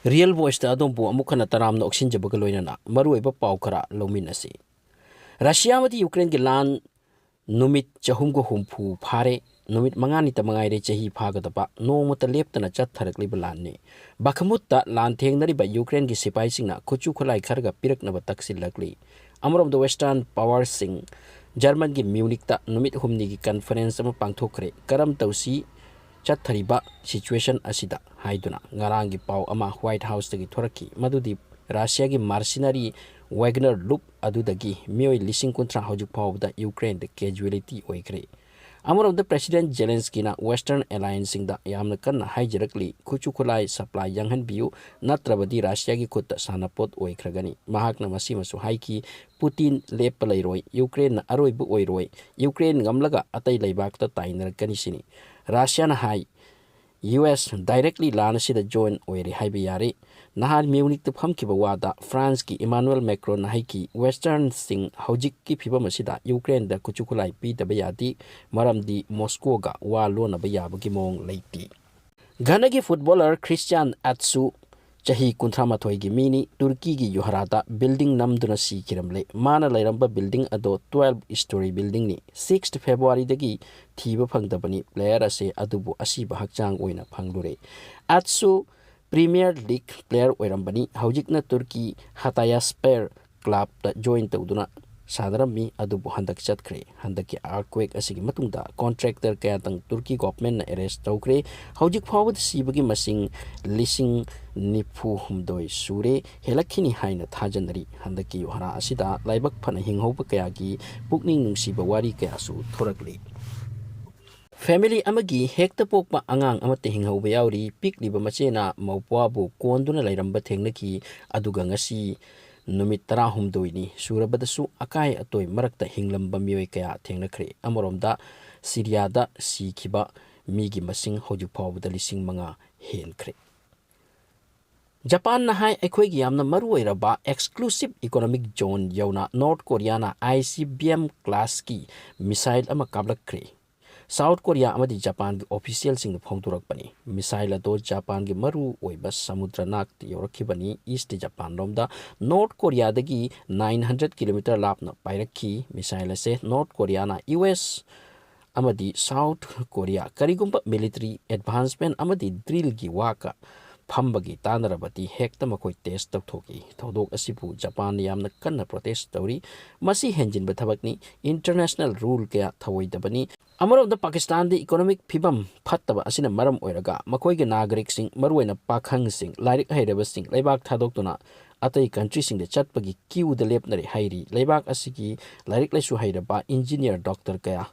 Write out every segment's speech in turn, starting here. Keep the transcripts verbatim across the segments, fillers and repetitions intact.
Real Voiceꯇ ꯑꯗꯣꯝꯕꯨ ꯑꯃꯨꯛ ꯍꯟꯅ ꯇꯔꯥꯝꯅ ꯑꯣꯛꯁꯤꯟꯖꯕꯒ ꯂꯣꯏꯅꯅ ꯃꯔꯨꯑꯣꯏꯕ ꯄꯥꯎ ꯈꯔ ꯂꯧꯃꯤꯟꯅꯁꯤ꯫ ꯔꯁꯤꯌꯥ ꯑꯃꯗꯤ ꯌꯨꯀ꯭ꯔꯦꯟꯒꯤ ꯂꯥꯟ ꯅꯨꯃꯤꯠ ꯆꯍꯨꯝꯒ ꯍꯨꯝꯐꯨ ꯐꯥꯔꯦ꯫ ꯅꯨꯃꯤꯠ ꯃꯉꯥꯅꯤꯇ ꯃꯉꯥꯏꯔꯦ ꯆꯍꯤ ꯐꯥꯒꯗꯕ꯫ ꯅꯣꯡꯃꯇ ꯂꯦꯞꯇꯅ ꯆꯠꯊꯔꯛꯂꯤꯕ ꯂꯥꯟꯅꯤ꯫ ꯕꯥꯈꯃꯨꯠꯇ ꯂꯥꯟ ꯊꯦꯡꯅꯔꯤꯕ ꯌꯨꯀ꯭ꯔꯦꯟꯒꯤ ꯁꯤꯄꯥꯏꯁꯤꯡꯅ ꯈꯨꯠꯁꯨ ꯈꯨꯠꯂꯥꯏ ꯈꯔꯒ ꯄꯤꯔꯛꯅꯕ ꯇꯛꯁꯤꯜꯂꯛꯂꯤ꯫ ꯑꯃꯔꯣꯝꯗ Western powerꯁꯤꯡ ꯖꯔꯃꯟꯒꯤ ꯃ꯭ꯌꯨꯅꯤꯛꯇ ꯅꯨꯃꯤꯠ ꯍꯨꯝꯅꯤꯒꯤ conference ꯑꯃ ꯄꯥꯡꯊꯣꯛꯈ꯭ꯔꯦ꯫ ꯀꯔꯝ ꯇꯧꯁꯤ ꯆꯠꯊꯔꯤꯕ situation ꯑꯁꯤꯗ ꯍꯥꯏꯗꯨꯅ ꯉꯔꯥꯡꯒꯤ ꯄꯥꯎ ꯑꯃ White Houseꯇꯒꯤ ꯊꯣꯔꯛꯈꯤ, ꯃꯗꯨꯗꯤ ꯔꯁꯤꯌꯥꯒꯤ mercenary Wagner group ꯑꯗꯨꯗꯒꯤ ꯃꯤꯑꯣꯏ ꯂꯤꯁꯤꯡ ꯀꯨꯟꯊ꯭ꯔꯥ ꯍꯧꯖꯤꯛ ꯐꯥꯎꯕꯗ ꯌꯨꯀ꯭ꯔꯦꯟꯗ casualty ꯑꯣꯏꯈ꯭ꯔꯦ꯫ ꯑꯃꯔꯣꯝꯗ President Zelenskyꯅ Western allianceꯁꯤꯡꯗ ꯌꯥꯝꯅ ꯀꯟꯅ ꯍꯥꯏꯖꯔꯛꯂꯤ, ꯈꯨꯠꯁꯨ ꯈꯨꯠꯂꯥꯏ supply ꯌꯥꯡꯍꯟꯕꯤꯌꯨ, ꯅꯠꯇ꯭ꯔꯕꯗꯤ ꯔꯁꯤꯌꯥꯒꯤ ꯈꯨꯠꯇ ꯁꯥꯟꯅꯄꯣꯠ ꯑꯣꯏꯈ꯭ꯔꯒꯅꯤ꯫ ꯃꯍꯥꯛꯅ ꯃꯁꯤꯃꯁꯨ ꯍꯥꯏꯈꯤ, "ꯄꯨꯇꯤꯟ ꯂꯦꯞꯄ ꯂꯩꯔꯣꯏ, ꯌꯨꯀ꯭ꯔꯦꯟꯅ ꯑꯔꯣꯏꯕ ꯑꯣꯏꯔꯣꯏ, ꯌꯨꯀ꯭ꯔꯦꯟ ꯉꯝꯂꯒ ꯑꯇꯩ ꯂꯩꯕꯥꯛꯇ ꯇꯥꯏꯅꯔꯛꯀꯅꯤ ꯁꯤꯅꯤ"꯫ ꯔꯁꯤꯌꯥꯅ ꯍꯥꯏ, "ꯌꯨ ꯑꯦꯁ directly ꯂꯥꯟ ꯑꯁꯤꯗ join ꯑꯣꯏꯔꯦ ꯍꯥꯏꯕ ꯌꯥꯔꯦ"꯫ ꯅꯍꯥꯟ ꯃ꯭ꯌꯨꯅꯤꯛꯇ ꯐꯝꯈꯤꯕ ꯋꯥꯗ Franceꯀꯤ Emmanuel Macronꯅ ꯍꯥꯏꯈꯤ, "Westernꯁꯤꯡ ꯍꯧꯖꯤꯛꯀꯤ ꯐꯤꯕꯝ ꯑꯁꯤꯗ ꯌꯨꯀ꯭ꯔꯦꯟꯗ ꯈꯨꯠꯁꯨ ꯈꯨꯠꯂꯥꯏ ꯄꯤꯗꯕ ꯌꯥꯗꯦ, ꯃꯔꯝꯗꯤ ꯃꯣꯁꯀꯣꯒ ꯋꯥ ꯂꯣꯟꯅꯕ ꯌꯥꯕꯒꯤ ꯃꯑꯣꯡ ꯂꯩꯇꯦ"꯫ ꯘꯅꯥꯒꯤ footballer Christian Atsu ꯆꯍꯤ ꯀꯨꯟꯊ꯭ꯔꯥ ꯃꯥꯊꯣꯏꯒꯤ ꯃꯤꯅꯤ, ꯇꯨꯔꯀꯤꯒꯤ ꯌꯨꯍꯔꯥꯗ building ꯅꯝꯗꯨꯅ ꯁꯤꯈꯤꯔꯝꯂꯦ꯫ ꯃꯥꯅ ꯂꯩꯔꯝꯕ building ꯑꯗꯣ twelve story buildingꯅꯤ꯫ Sixth Februaryꯗꯒꯤ ꯊꯤꯕ ꯐꯪꯗꯕꯅꯤ player ꯑꯁꯦ, ꯑꯗꯨꯕꯨ ꯑꯁꯤꯕ ꯍꯛꯆꯥꯡ ꯑꯣꯏꯅ ꯐꯪꯂꯨꯔꯦ꯫ Atsu Premier League player ꯑꯣꯏꯔꯝꯕꯅꯤ꯫ ꯍꯧꯖꯤꯛꯅ ꯇꯨꯔꯀꯤ Hatayspor clubꯇ join ꯇꯧꯗꯨꯅ ꯁꯥꯟꯅꯔꯝꯃꯤ, ꯑꯗꯨꯕꯨ ꯍꯟꯗꯛ ꯆꯠꯈ꯭ꯔꯦ꯫ ꯍꯟꯗꯛꯀꯤ earthquake ꯑꯁꯤꯒꯤ ꯃꯇꯨꯡꯗ contractor ꯀꯌꯥꯇꯪ ꯇꯨꯔꯀꯤ governmentꯅ arrest ꯇꯧꯈ꯭ꯔꯦ꯫ ꯍꯧꯖꯤꯛ ꯐꯥꯎꯕꯗ ꯁꯤꯕꯒꯤ ꯃꯁꯤꯡ ꯂꯤꯁꯤꯡ ꯅꯤꯐꯨ ꯍꯨꯝꯗꯣꯏ ꯁꯨꯔꯦ꯫ ꯍꯦꯜꯂꯛꯈꯤꯅꯤ ꯍꯥꯏꯅ ꯊꯥꯖꯅꯔꯤ꯫ ꯍꯟꯗꯛꯀꯤ ꯌꯨꯍꯔꯥ ꯑꯁꯤꯗ ꯂꯥꯏꯕꯛ ꯐꯅ ꯍꯤꯡꯍꯧꯕ ꯀꯌꯥꯒꯤ ꯄꯨꯛꯅꯤꯡ ꯅꯨꯡꯁꯤꯕ ꯋꯥꯔꯤ ꯀꯌꯥꯁꯨ ꯊꯣꯔꯛꯂꯤ꯫ Family ꯑꯃꯒꯤ ꯍꯦꯛꯇ ꯄꯣꯛꯄ ꯑꯉꯥꯡ ꯑꯃꯠꯇ ꯍꯤꯡꯍꯧꯕ ꯌꯥꯎꯔꯤ꯫ ꯄꯤꯛꯂꯤꯕ ꯃꯆꯦꯅ ꯃꯧꯄ꯭ꯋꯥꯕꯨ ꯀꯣꯟꯗꯨꯅ ꯂꯩꯔꯝꯕ ꯊꯦꯡꯅꯈꯤ, ꯑꯗꯨꯒ ꯉꯁꯤ ꯅꯨꯃꯤꯠ ꯇꯔꯥꯍꯨꯝꯗꯣꯏꯅꯤ ꯁꯨꯔꯕꯗꯁꯨ ꯑꯀꯥꯏ ꯑꯇꯣꯏ ꯃꯔꯛꯇ ꯍꯤꯡꯂꯝꯕ ꯃꯤꯑꯣꯏ ꯀꯌꯥ ꯊꯦꯡꯅꯈ꯭ꯔꯦ꯫ ꯑꯃꯔꯣꯝꯗ ꯁꯤꯔꯤꯌꯥꯗ ꯁꯤꯈꯤꯕ ꯃꯤꯒꯤ ꯃꯁꯤꯡ ꯍꯧꯖꯤꯛ ꯐꯥꯎꯕꯗ ꯂꯤꯁꯤꯡ ꯃꯉꯥ ꯍꯦꯟꯈ꯭ꯔꯦ꯫ ꯖꯄꯥꯟꯅ ꯍꯥꯏ, ꯑꯩꯈꯣꯏꯒꯤ ꯌꯥꯝꯅ ꯃꯔꯨ ꯑꯣꯏꯔꯕ exclusive economic zone ꯌꯧꯅ ꯅꯣꯔꯠ ꯀꯣꯔꯤꯌꯥꯅ ICBM classꯀꯤ missile ꯑꯃ ꯀꯥꯞꯂꯛꯈ꯭ꯔꯦ꯫ ꯁꯥꯎꯠ ꯀꯣꯔꯤꯌꯥ ꯑꯃꯗꯤ ꯖꯄꯥꯟꯒꯤ ꯑꯣꯐꯤꯁꯤꯌꯦꯜꯁꯤꯡꯅ ꯐꯣꯡꯗꯣꯔꯛꯄꯅꯤ꯫ ꯃꯤꯁꯥꯏꯜ ꯑꯗꯣ ꯖꯄꯥꯟꯒꯤ ꯃꯔꯨ ꯑꯣꯏꯕ ꯁꯃꯨꯗ꯭ꯔ ꯅꯥꯛꯇ ꯌꯧꯔꯛꯈꯤꯕꯅꯤ꯫ ꯏꯁ꯭ꯠ ꯖꯄꯥꯟ ꯂꯣꯝꯗ ꯅꯣꯔꯠ ꯀꯣꯔꯤꯌꯥꯗꯒꯤ ꯅꯥꯏꯟ ꯍꯟꯗ꯭ꯔꯦꯠ ꯀꯤꯂꯣꯃꯤꯇꯔ ꯂꯥꯞꯅ ꯄꯥꯏꯔꯛꯈꯤ꯫ ꯃꯤꯁꯥꯏꯜ ꯑꯁꯦ ꯅꯣꯔꯠ ꯀꯣꯔꯤꯌꯥꯅ ꯌꯨ ꯑꯦꯁ ꯑꯃꯗꯤ ꯁꯥꯎꯠ ꯀꯣꯔꯤꯌꯥ ꯀꯔꯤꯒꯨꯝꯕ ꯃꯤꯂꯤꯇꯔꯤ ꯑꯦꯗꯚꯥꯟꯁꯃꯦꯟ ꯑꯃꯗꯤ ꯗ꯭ꯔꯤꯜꯒꯤ ꯋꯥꯀ ꯐꯝꯕꯒꯤ ꯇꯥꯟꯅꯔꯕꯗꯤ ꯍꯦꯛꯇ ꯃꯈꯣꯏ ꯇꯦꯁ꯭ꯠ ꯇꯧꯊꯣꯛꯏ꯫ ꯊꯧꯗꯣꯛ ꯑꯁꯤꯕꯨ ꯖꯄꯥꯟꯅ ꯌꯥꯝꯅ ꯀꯟꯅ ꯄ꯭ꯔꯣꯇꯦꯁ꯭ꯠ ꯇꯧꯔꯤ꯫ ꯃꯁꯤ ꯍꯦꯟꯖꯤꯟꯕ ꯊꯕꯛꯅꯤ꯫ ꯏꯟꯇꯔꯅꯦꯁꯅꯦꯜ ꯔꯨꯜ ꯀꯌꯥ ꯊꯧꯑꯣꯏꯗꯕꯅꯤ꯫ ꯑꯃꯔꯣꯝꯗ ꯄꯥꯀꯤꯁꯇꯥꯟꯗ ꯏꯀꯣꯅꯣꯃꯤꯛ ꯐꯤꯕꯝ ꯐꯠꯇꯕ ꯑꯁꯤꯅ ꯃꯔꯝ ꯑꯣꯏꯔꯒ ꯃꯈꯣꯏꯒꯤ ꯅꯥꯒꯔꯤꯛꯁꯤꯡ, ꯃꯔꯨꯑꯣꯏꯅ ꯄꯥꯈꯪꯁꯤꯡ, ꯂꯥꯏꯔꯤꯛ ꯍꯩꯔꯕꯁꯤꯡ ꯂꯩꯕꯥꯛ ꯊꯥꯗꯣꯛꯇꯨꯅ ꯑꯇꯩ ꯀꯟꯇ꯭ꯔꯤꯁꯤꯡꯗ ꯆꯠꯄꯒꯤ ꯀ꯭ꯌꯨꯗ ꯂꯦꯞꯅꯔꯦ ꯍꯥꯏꯔꯤ꯫ ꯂꯩꯕꯥꯛ ꯑꯁꯤꯒꯤ ꯂꯥꯏꯔꯤꯛ ꯂꯥꯏꯁꯨ ꯍꯩꯔꯕ ꯏꯟꯖꯤꯅꯤꯌꯔ, ꯗꯣꯛꯇꯔ ꯀꯌꯥ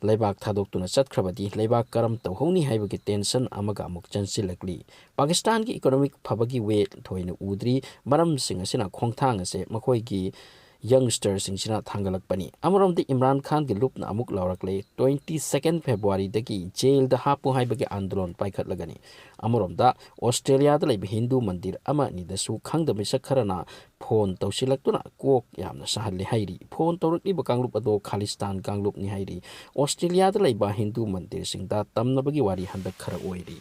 ꯂꯩꯕꯥꯛ ꯊꯥꯗꯣꯛꯇꯨꯅ ꯆꯠꯈ꯭ꯔꯕꯗꯤ ꯂꯩꯕꯥꯛ ꯀꯔꯝ ꯇꯧꯍꯧꯅꯤ ꯍꯥꯏꯕꯒꯤ ꯇꯦꯟꯁꯟ ꯑꯃꯒ ꯑꯃꯨꯛ ꯆꯪꯁꯤꯜꯂꯛꯂꯤ꯫ ꯄꯥꯀꯤꯁꯇꯥꯟꯒꯤ ꯏꯀꯣꯅꯣꯃꯤꯛ ꯐꯕꯒꯤ ꯋꯦ ꯊꯣꯏꯅ ꯎꯗ꯭ꯔꯤ꯫ ꯃꯔꯝꯁꯤꯡ ꯑꯁꯤꯅ ꯈꯣꯡꯊꯥꯡ ꯑꯁꯦ ꯃꯈꯣꯏꯒꯤ ꯌꯪꯁꯇꯔꯁꯤꯡꯁꯤꯅ ꯊꯥꯡꯒꯠꯂꯛꯄꯅꯤ꯫ ꯑꯃꯔꯣꯝꯗ ꯏꯝꯔꯥꯟ ꯈꯥꯟꯒꯤ ꯂꯨꯞꯅ ꯑꯃꯨꯛ ꯂꯥꯎꯔꯛꯂꯦ꯫ Twenty second February ꯗꯒꯤ ꯖꯦꯜꯗ ꯍꯥꯞꯄꯨ ꯍꯥꯏꯕꯒꯤ ꯑꯥꯟꯗꯣꯂꯟ ꯄꯥꯏꯈꯠꯂꯒꯅꯤ꯫ ꯑꯃꯔꯣꯝꯗ ꯑꯣꯁꯇ꯭ꯔꯦꯂꯤꯌꯥꯗ ꯂꯩꯕ ꯍꯤꯟꯗꯨ ꯃꯟꯗꯤꯔ ꯑꯃ ꯑꯅꯤꯗꯁꯨ ꯈꯪꯗꯕ ꯃꯤꯁꯛ ꯈꯔꯅ ꯐꯣꯟ ꯇꯧꯁꯤꯜꯂꯛꯇꯨꯅ ꯀꯣꯛ ꯌꯥꯝꯅ ꯁꯥꯍꯜꯂꯦ ꯍꯥꯏꯔꯤ꯫ ꯐꯣꯟ ꯇꯧꯔꯛꯂꯤꯕ ꯀꯥꯡꯂꯨꯞ ꯑꯗꯣ ꯈꯥꯂꯤꯁꯇꯥꯟ ꯀꯥꯡꯂꯨꯞꯅꯤ ꯍꯥꯏꯔꯤ꯫ ꯑꯣꯁꯇ꯭ꯔꯦꯂꯤꯌꯥꯗ ꯂꯩꯕ ꯍꯤꯟꯗꯨ ꯃꯟꯗꯤꯔꯁꯤꯡꯗ ꯇꯝꯅꯕꯒꯤ ꯋꯥꯔꯤ ꯍꯟꯗꯛ ꯈꯔ ꯑꯣꯏꯔꯤ꯫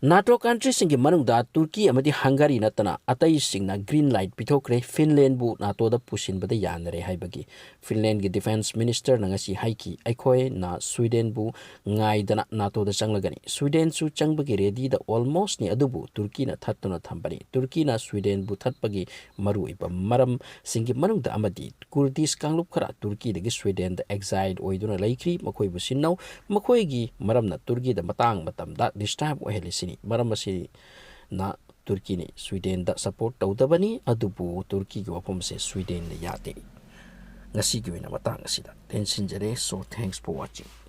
ꯅꯥꯇꯣ ꯀꯟꯇ꯭ꯔꯤꯁꯤꯡꯒꯤ ꯃꯅꯨꯡꯗ ꯇꯨꯔꯀꯤ ꯑꯃꯗꯤ ꯍꯪꯒꯥꯔꯤ ꯅꯠꯇꯅ ꯑꯇꯩꯁꯤꯡꯅ ꯒ꯭ꯔꯤꯟ ꯂꯥꯏꯠ ꯄꯤꯊꯣꯛꯈ꯭ꯔꯦ ꯐꯤꯟꯂꯦꯟꯕꯨ ꯅꯥꯇꯣꯗ ꯄꯨꯁꯤꯟꯕꯗ ꯌꯥꯅꯔꯦ ꯍꯥꯏꯕꯒꯤ꯫ ꯐꯤꯟꯂꯦꯟꯒꯤ ꯗꯤꯐꯦꯟꯁ ꯃꯤꯅꯤꯁꯇꯔꯅ ꯉꯁꯤ ꯍꯥꯏꯈꯤ, "ꯑꯩꯈꯣꯏꯅ ꯁ꯭ꯋꯤꯗꯦꯟꯕꯨ ꯉꯥꯏꯗꯅ ꯅꯥꯇꯣꯗ ꯆꯪꯂꯒꯅꯤ꯫ ꯁ꯭ꯋꯤꯗꯦꯟꯁꯨ ꯆꯪꯕꯒꯤ ꯔꯦꯗꯤꯗ ꯑꯣꯜꯃꯣꯁꯅꯤ, ꯑꯗꯨꯕꯨ ꯇꯨꯔꯀꯤꯅ ꯊꯠꯇꯨꯅ ꯊꯝꯕꯅꯤ꯫ ꯇꯨꯔꯀꯤꯅ ꯁ꯭ꯋꯤꯗꯦꯟꯕꯨ ꯊꯠꯄꯒꯤ ꯃꯔꯨꯑꯣꯏꯕ ꯃꯔꯝꯁꯤꯡꯒꯤ ꯃꯅꯨꯡꯗ ꯑꯃꯗꯤ ꯀꯨꯔꯗꯤꯁ ꯀꯥꯡꯂꯨꯞ ꯈꯔ ꯇꯨꯔꯀꯤꯗꯒꯤ ꯁ꯭ꯋꯤꯗꯦꯟꯗ ꯑꯦꯛꯖꯥꯏꯜ ꯑꯣꯏꯗꯨꯅ ꯂꯩꯈ꯭ꯔꯤ꯫ ꯃꯈꯣꯏꯕꯨ ꯁꯤꯟꯅꯧ꯫ ꯃꯈꯣꯏꯒꯤ ꯃꯔꯝꯅ ꯇꯨꯔꯀꯤꯗ ꯃꯇꯥꯡ ꯃꯇꯝꯗ ꯗꯤꯁꯇꯔꯕ ꯑꯣꯏꯍꯜꯂꯤꯁꯤꯅꯤ꯫ ꯃꯔꯝ ꯑꯁꯤꯅ ꯇꯨꯔꯀꯤꯅꯤ꯫ ꯁ꯭ꯋꯤꯗꯦꯟꯗ ꯁꯄꯣꯔꯠ ꯇꯧꯗꯕꯅꯤ, ꯑꯗꯨꯕꯨ ꯇꯨꯔꯀꯤꯒꯤ ꯋꯥꯐꯝꯁꯦ ꯁ꯭ꯋꯤꯗꯦꯟꯅ ꯌꯥꯗꯦ꯫" ꯉꯁꯤꯒꯤ ꯑꯣꯏꯅ ꯃꯇꯥꯡ ꯑꯁꯤꯗ ꯇꯦꯟꯁꯤꯟꯖꯔꯦ꯫ So, thanks for watching꯫